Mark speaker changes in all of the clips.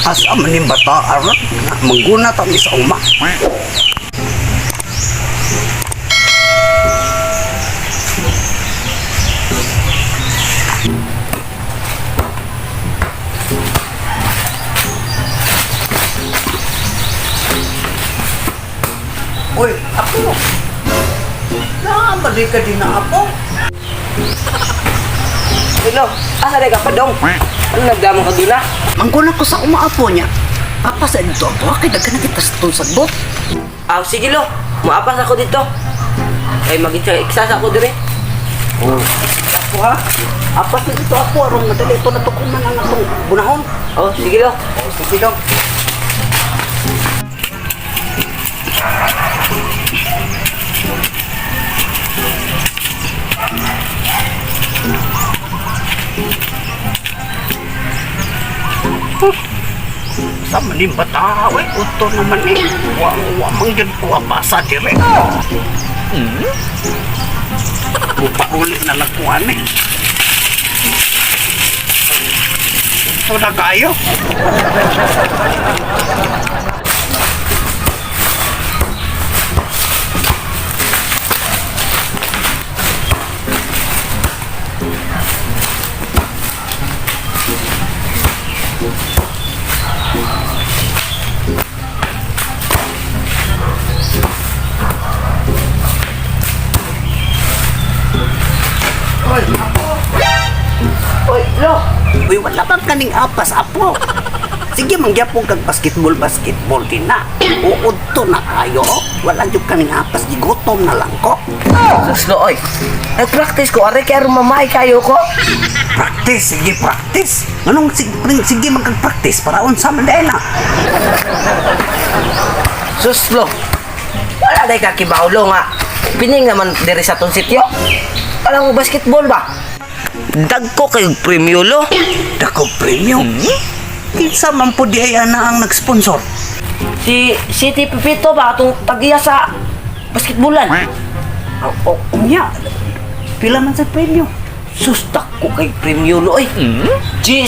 Speaker 1: Asa man ning bata aron? Mangguna ta mi sa uma. Uy, apo. Naamali ka din na, apo.
Speaker 2: Hello, asa ka pa dong? Ano nagdamong ka dula?
Speaker 1: Mangguna ko sa uma, apo niya. Apa sa dito, apo? Kay daghan na kita sa itong sagbot.
Speaker 2: Ah, sige lo, maapas ako dito. Kay mag-iksasa ako dire.
Speaker 1: Oh. Apo ha? Apas na dito, apo, aron madali ito na tukuman ang atong bunahon.
Speaker 2: Oh, sige lo.
Speaker 1: Oh, sige dong. Sa maning bata, we, uto naman eh. Wa, wa, mangyud ko ang basa dire. Mupauli na lang ko ani. Uto na kayo. Oy, apo.
Speaker 2: Oy, lo.
Speaker 1: Uy, wala bang kaning apas, apo? Sige, mangyapong kag basketball, basketball din na. Uudto na kayo. Wala jud kaning apas, gigutom na lang ko.
Speaker 2: Sus lo, oy. Nag-practice ko, are kay aron mamay kayo ko.
Speaker 1: Practice, sige, practice. Anong sige, sige magkag-practice para unsa man dahil na.
Speaker 2: Sus lo. Wala day ka kibaw lo nga. Pining naman dire sa tong sityo. Wala mo basketball ba? Dagko kay premyo lo.
Speaker 1: Dako premyo. Kinsa man po di ay ana ang nag-sponsor?
Speaker 2: Si City Pepito ba atong tagiya sa basketballan?
Speaker 1: O, o, unya. Pila man sa premyo?
Speaker 2: Sus, dagko kay premyo lo oy. G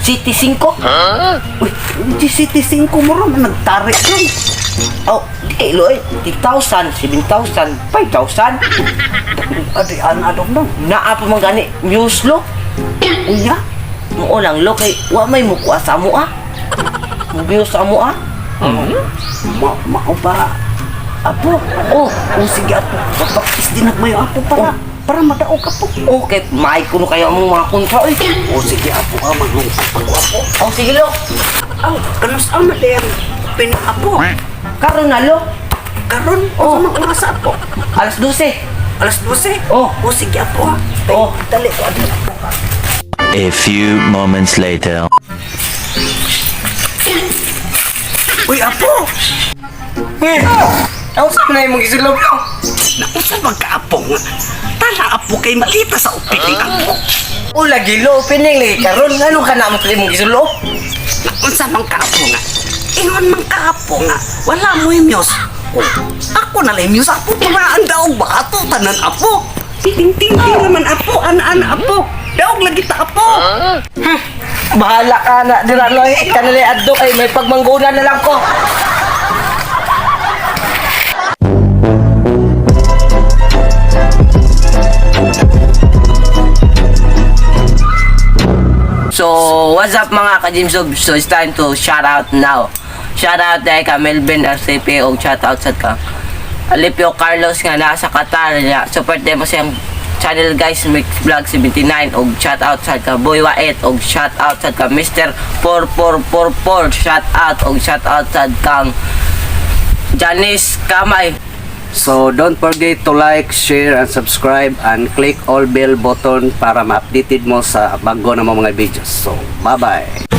Speaker 2: City 5.
Speaker 1: Uy, GCT 5 mo ra man nagtarik yun.
Speaker 2: Oh, di lo eh. 3,000, 7,000, 5,000.
Speaker 1: Adi ana dong dong.
Speaker 2: Naa pa man gani news lo.
Speaker 1: Unya.
Speaker 2: Mao lang lo kay wa may mukuha sa amo ah. Mubiyo sa amo ah.
Speaker 1: Ma mao ba? Apo.
Speaker 2: Oh,
Speaker 1: Oh, sige apo. Papaktis din nagmayo apo para para madaog apo.
Speaker 2: okay, may kuno kayo among mga kontra oy.
Speaker 1: Oh, sige apo ha, maglungkot pag apo.
Speaker 2: Oh, sige lo.
Speaker 1: Aw, kanus ang na dayang pin apo.
Speaker 2: Karon na lo.
Speaker 1: Karon,
Speaker 2: Oh.
Speaker 1: oh, mga oras apo.
Speaker 2: Alas 12.
Speaker 1: Alas 12.
Speaker 2: Oh.
Speaker 1: Oh, sige apo ha.
Speaker 2: Oh.
Speaker 1: Dali ko adi apo ha.
Speaker 3: A few moments later.
Speaker 1: Uy, apo.
Speaker 2: Eh. Ang sa na imong gisulog lo.
Speaker 1: Nausa man ka apo nga. Tala apo kay malita sa upiling apo.
Speaker 2: O lagi lo, opening lagi karon ngano ka na mo sa imong gisulog?
Speaker 1: Naunsa man ka apo nga. Ingon man ka apo nga. Wala mo imyos. Oh, ako na lang imyos apo. Para ang daog ba ato tanan apo. Ting ting ting naman apo, ana-ana apo. Daog lagi ta apo.
Speaker 2: Bahala ka na dira lo eh. Kanali adto kay may pagmanggunan na lang ko. So, what's up mga ka-Jimsob? So, it's time to shout out now. Shout out dahil ka Melvin RCP o shout out sa ka Alipio Carlos nga nasa Qatar. Ya, support din mo siyang channel guys, Mix Vlog 79 og shout out sa ka Boy Wait og shout out sa ka Mr. 4444 shout out og shout out sa kang Janice Kamay.
Speaker 4: So don't forget to like, share, and subscribe and click all bell button para ma-updated mo sa bago na mga videos. So bye-bye!